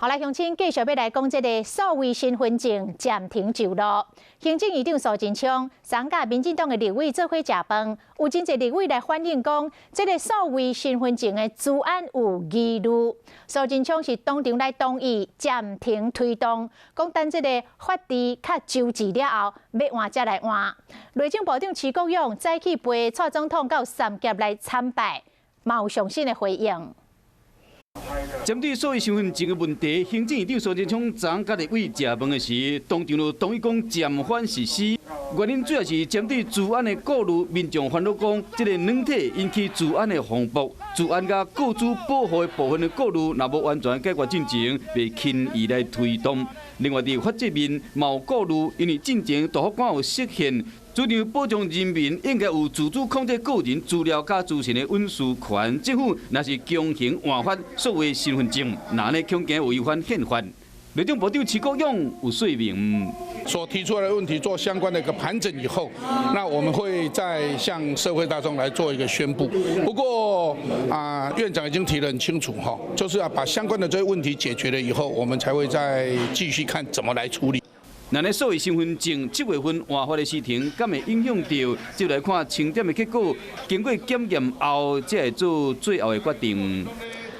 好來，鄉親繼續欲來講這个數位身份證暫停上路。行政院長蘇貞昌、三甲民進黨的立委做伙食飯，有真濟立委來反映講，這个數位身份證的資安有疑慮。蘇貞昌是當場來同意暫停推動，講等這个法治較周齊了後，欲換才來換。內政部長徐國勇早起陪蔡總統到三峽來參拜，嘛有上新的回應。針對數位身份證的問題，行政院長蘇貞昌昨昏佮立委食飯的時，當場就同意講暫緩實施。原因主要是針對資安的顧慮，民眾煩惱講，這个軟體引起資安的風暴，資安佮個資保護的部分的顧慮，若無完全解決進前，袂輕易來推動。另外，佇法制面嘛有顧慮，因為進前大法官有釋憲，主張保障人民應該有自主控制個人資料佮資訊的隱私權。政府若是強行換發數位身份證，那呢恐驚違反憲法。內政部長徐國勇有說明，所提出來的問題做相關的一個盤整以後，那我們會再向社會大眾來做一個宣布。不過啊，院長已經提得很清楚哈，就是要把相關的這些問題解決了以後，我們才會再繼續看怎麼來處理。那呢，數位身份證7月份換發的時程，敢會影響到？就來看清點的結果，經過檢驗後，才會做最後的決定。